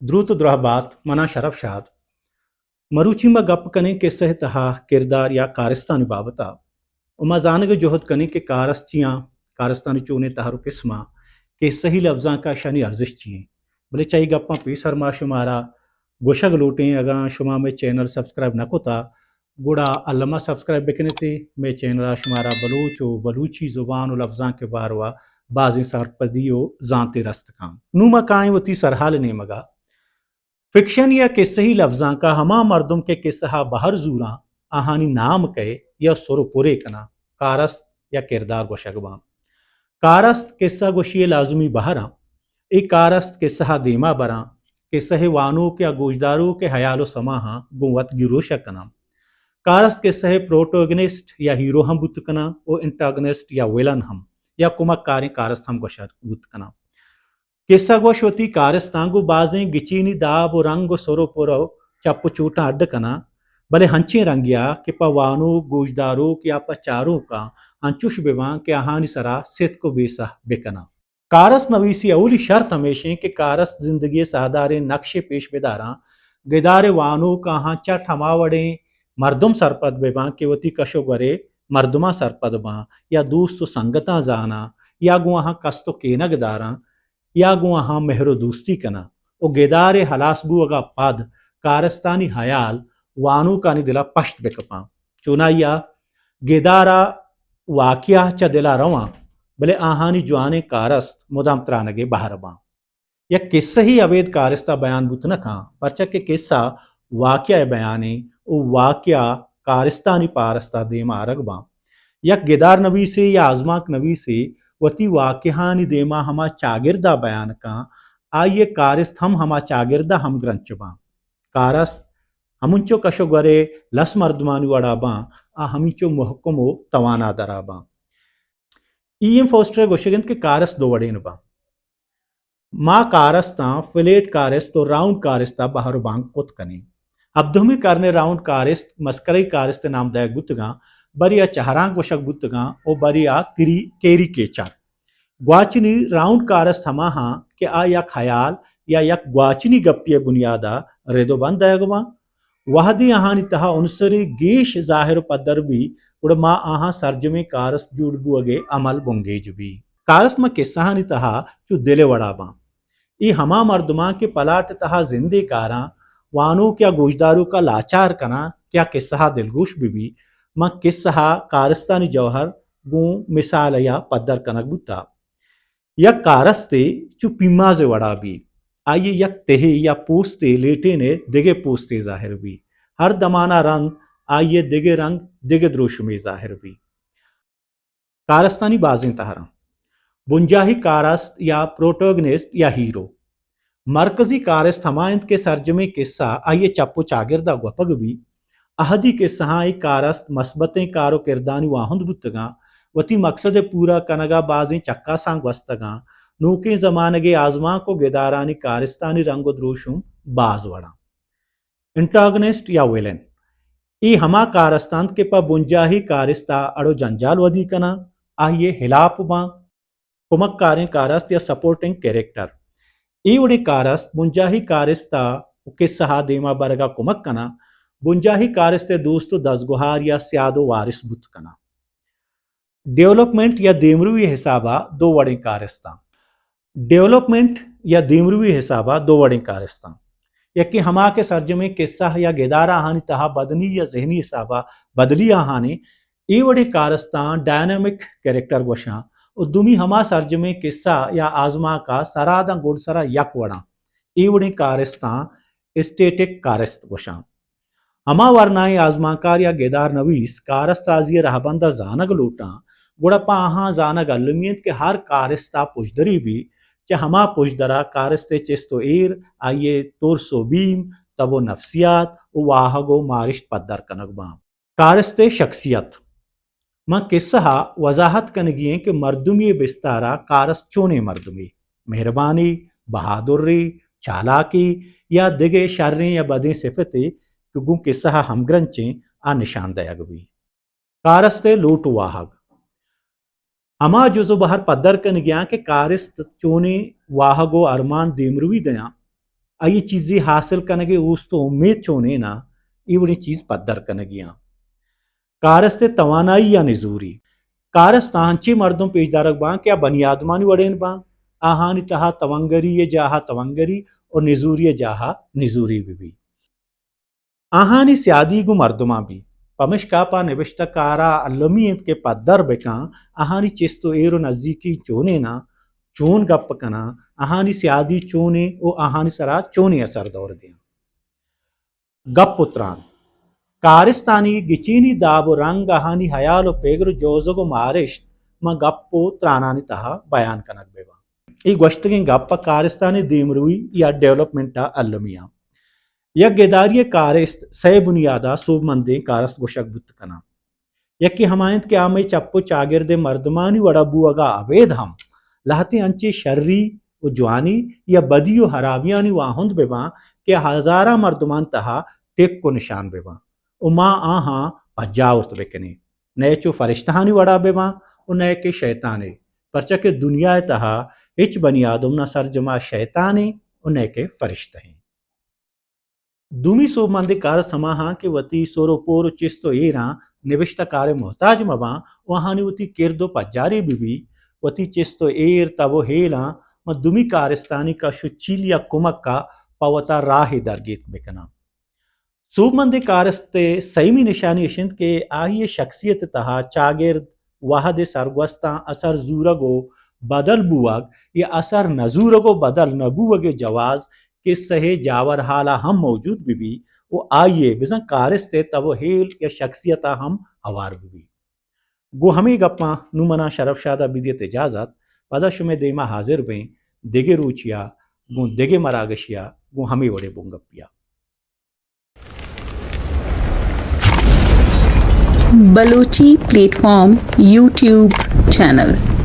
دروت و دراہ بات، منا شرف شاد۔ مروچی ما گپ کنیں کسہ ء تہا کردار یا کارستانی بابت ء۔ و ما زانگ ء جہد کنیں کہ کارست چیاں، کارستانی چونیں تہر و قسماں، کسہی لبزانک ء اشانی ارزشت چی انت۔ بلے چہ اے گپاں پیسر ما شمارا گوشگ لوٹیں، اگاں شما مئے چینل سبسکرائب نہ کتا، گڑا الما سبسکرائب بکنتے۔ مئے چینل ء شمارا بلوچ و بلوچی زبان و لبزانک ء باروا بازیں سرپدی و زانتے رست کن۔ نوں ما کائیں وتی سرحال نیمگا۔ فکشن یا کسہی لبزانکا ہما مردم کہ کسہ ء بہر زوراں، آہانی نام کئے یا سر و پرے کناں، کارست یا کردار گوشگ باں۔ کارست کسہ گوشی ء لازمی بہراں۔ اے کارست کسہ ء دیما براں، کسہ ء وانوک یا گوشداروک ء ہیال و سماہاں گوں وت گروشگ کناں۔ کارست کسہ ء پروٹوگنسٹ یا ہیرو ہم بوت کناں و انٹاگنسٹ یا ولن ہم یا کمک کاریں کارست ہم گوشگ بوت کناں۔ کسہ گوش وتی کارستاں گوں بازیں گچینی داب و رنگ و سر و پر و چپ و چوٹاں اڈ کناں، بلے ہنچیں رنگیا کہ پہ وانوک، گوشداروک یا پہ چاروکاں انچوش بباں کہ آہانی سرا ستک و بے سہ بکناں۔ کارست نویسی اولی شرط ہمیشیں کہ کارست زندگی ساہداریں نقشے پیش بداراں، گدار وانوک آہاں چٹ ہما وڑیں مردم سرپد بباں کہ وتی کش و گورے مردماں سرپد باں یا دوست و سنگتاں زاناں یا گوں آہاں کست و کینگ داراں یا گوں آہاں مہر و دوستی کناں و گدار ء ہلاس بوگ ء پد کارستانی ہیال وانوکانی دل ء پشت بہ کپاں۔ چونائی ء گدار ء واقعہ چہ دل ء رواں، بلے آہانی جوانیں کارست مدام ترانگ ء بہر باں۔ یک کسہ ہی ابید کارست ء بیان بوت نہ کن، پرچا کہ کسہ واقعہ ء بیانے و واقعہ کارستانی پارست ء دیم ء آرگ باں۔ یک گدار نویسے یا آزمانک نویسے وتی واقعہانی دیما ہما چاگرد ء بیان کن، آئی ء کارست ہم ہما چاگرد ء ہمگرنچ باں۔ کارست ہمنچو کش و گورے لس مردمانی وڑا باں، آ ہمینچو محکم و توانا درا باں۔ ای ایم فوسٹر ء گوشگ انت کہ کارست دو وڑین باں۔ ما کارستاں فلیٹ کارست و راؤنڈ کارست ء بہر و بانگ کت کنیں۔ ہبدہمی کرن ء راؤنڈ کارست مسکرئی کارست ء نام دئیگ بوتگاں، برے ء چہرانک گوشگ بوتگاں و برے ء کری-، کیریکیچر۔ گواچنی راؤنڈ کارست ہماہاں کہ آ یک ہیال یا یک گواچنی گپے ء بنیاد ء رد و بند دئیگ باں۔ وہدے آہانی تہا عنصرے گیش ظاہر و پدر بی، گڑا ما آہاں سرجمیں کارست جوڑ بوگ ء عمل بنگیج بی۔ کارست ما کسہانی تہا چو دل ء وڑا باں۔ اے ہما مردماں کہ پلاٹ ء تہا زندے کاراں، وانوک یا گوشداروک ء لاچار کناں کہ آ کسہ ء دلگوش بہ بی، من کسہ ء کارستانی جوہر گوں مثال ء یا پدر کنگ بوتا۔ یک کارستے چو پیماز ء وڑا بی، آئی ء یک تہے یا پوستے لیٹین ء دگہ پوستے ظاہر بی، ہر دمانا رند آئی ء دگہ رنگ، دگہ دروشمے ظاہر بی۔ کارستانی بازیں تہراں۔ بنجاہی کارست یا پروٹوگنسٹ یا ہیرو۔ مرکزی کارست ہما انت کہ سرجمیں کسہ آئی ء چپ و چاگرد ء گوپگ بی۔ اہدی کسہاں اے کارست مثبتیں کار و کردانی واہند بوتگاں، وتی مقصد ء پورا کنگ ء بازیں چکاساں گوستگاں۔ نوکیں زمانگے آزمانک و گدارانی کارستانی رنگ و دروشم باز وڑاں۔ انٹاگنسٹ یا ویلن، اے ہما کارست انت کہ پہ بنجاہی کارست ء اڑ و جنجال ودی کناں، آئی ء ہلاپ باں۔ کمک کاریں کارست یا سپورٹنگ کریکٹر، اے وڑیں کارست بنجاہی کارست ء کسہ ء دیما برگ ء کمک کناں، بنجاہی کارست ء دوست و دزگوہار یا سیاد و وارث بوت کناں۔ ڈیولپمنٹ یا دیمروی حساب ء دو وڑیں کارستاں۔ ڈیولپمنٹ یا دیمروی حساب ء دو وڑیں کارستاں۔ یکے ہما کہ سرجمیں کسہ یا گدار آہانی تہا بدنی یا ذہنی حساب ء بدلی آہانے، اے وڑیں کارستاں ڈائنامک کریکٹر گوشاں۔ و دومی ہما سرجمیں کسہ یا آزمانک ء سراداں گڈسرا یک وڑاں۔ اے وڑیں کارستاں اسٹیٹک کارست گوشاں۔ ہما ورنائیں آزمانکار یا گدار نویس کارست سازی ء رہبند ء زانگ لوٹاں، گڑا پہ آہاں زانگ المی انت کہ ہر کارست ء پژدرے بی، چہ ہما پژدر ء کارست ء چست و ایر، آئی ء ترس و بیم، تب و نفسیات و واہگ و مارشت پدر کنگ باں۔ کارست ء شخصیت۔ من کسہ ء وضاحت کنگی ایں کہ مردمی ء بستار ء کارست چونیں مردمے، مہربانی، بہادری، چالاکی یا دگہ شریں یا بدیں صفتے کہ گوں کسہ ء ہمگرنچیں، آ نشان دئیگ بی۔ کارست ء لوٹ و واہگ۔ ہما جز و بہر پدر کنگیاں کہ کارست چونیں واہگ و ارمان دیمروی دیاں، آئی ءِ چیزے حاصل کنگ ءِ اوست ءُ امیت چونیں آں، اے وڑیں چیز پدر کنگی آں۔ کارست ءِ توانائی یا نزوری۔ کارست ءَ انچیں مردم پیش دارگ باں کہ آ بنی آدمانی وڑین باں، آہانی تہا توانگری ءِ جاہ ءَ توانگری ءُ نزوری ءِ جاہ ءَ نزوری بہ بی۔ آہانی سیادی گوں مردماں بی۔ پمشکا پہ نبشتہ کار ءَ المی انت کہ پدر بکن، آہانی چست ءُ ایر ءُ نزیکی چونین آں، چون گپ کناں، آہانی سیادی چونیں ءُ آہانی سرا چونیں اثر دور دیاں۔ گپ ءُ تران۔ کارستانی گچینی داب ءُ رنگ، آہانی ہیال ءُ پگر ءُ جوزگ ءُ مارشت ماں گپ ءُ ترانانی تہا بیان کنگ بہ باں۔ اے گوشتگیں گپ پہ کارستانی دیمروی یا ڈیولپمنٹ ءَ المی آں۔ یک اداری ءِ کارست سئے بنیاد ءَ سوبمندیں کارست گوشگ بوت کناں۔ یکے ہما انت کہ آ مئے چپ ءُ چاگرد ءِ مردمانی وڑا بوہگا ابید ہم لہتیں انچیں شری ءُ جوانی یا بدی ءُ ہرابیانی واہند بہ باں کہ ہزاراں مردمانی تہا ٹک ءُ نشان بہ باں ءُ ما آہاں پجا آورت بکنیں، نئے چو فرشتہانی وڑا بہ باں ءُ نئے کہ شیطانے، پرچا کہ دنیا ءِ تہا ہچ بنی آدم نہ سرجما شیطانے ءُ نئے کہ فرشتہیں۔ دومی سوبمندیں کارست ہما آں کہ وتی سر ءُ پور ءُ چست ءُ ایراں نبشتہ کار ءِ محتاج مہ باں ءُ آہانی وتی کرد ءُ پجارے بہ بی، وتی چست ءُ ایر، تب ءُ ہیلاں ماں دومی کارستانی کش ءُ چیلی ءِ کمک ءَ پہ وتا راہے درگیتک بکناں۔ سوبمندیں کارست ءِ سئیمی نشانی اش انت کہ آئی ءِ شخصیت ءِ تہا چاگرد، وہد ءِ سرگوستاں اثر زورگ ءُ بدل بوہگ یا اثر نہ زورگ ءُ بدل نہ بوہگ ءِ جواز کسہ ءِ جاور حال ءَ ہم موجود بہ بی ءُ آئی ءِ بزاں کارست ءِ تب ءُ ہیل یا شخصیت ءَ ہم ہوار بہ بی۔ گوں ہمے گپاں نوں منا شرف شاد ءَ بدیت اجازت، پدا شمئے دیما حاضر بیں دگہ روچے ءَ گوں دگہ مراگشے ءَ گوں ہمے وڑیں بنگپے ءَ۔ Balochi plate form YouTube channel.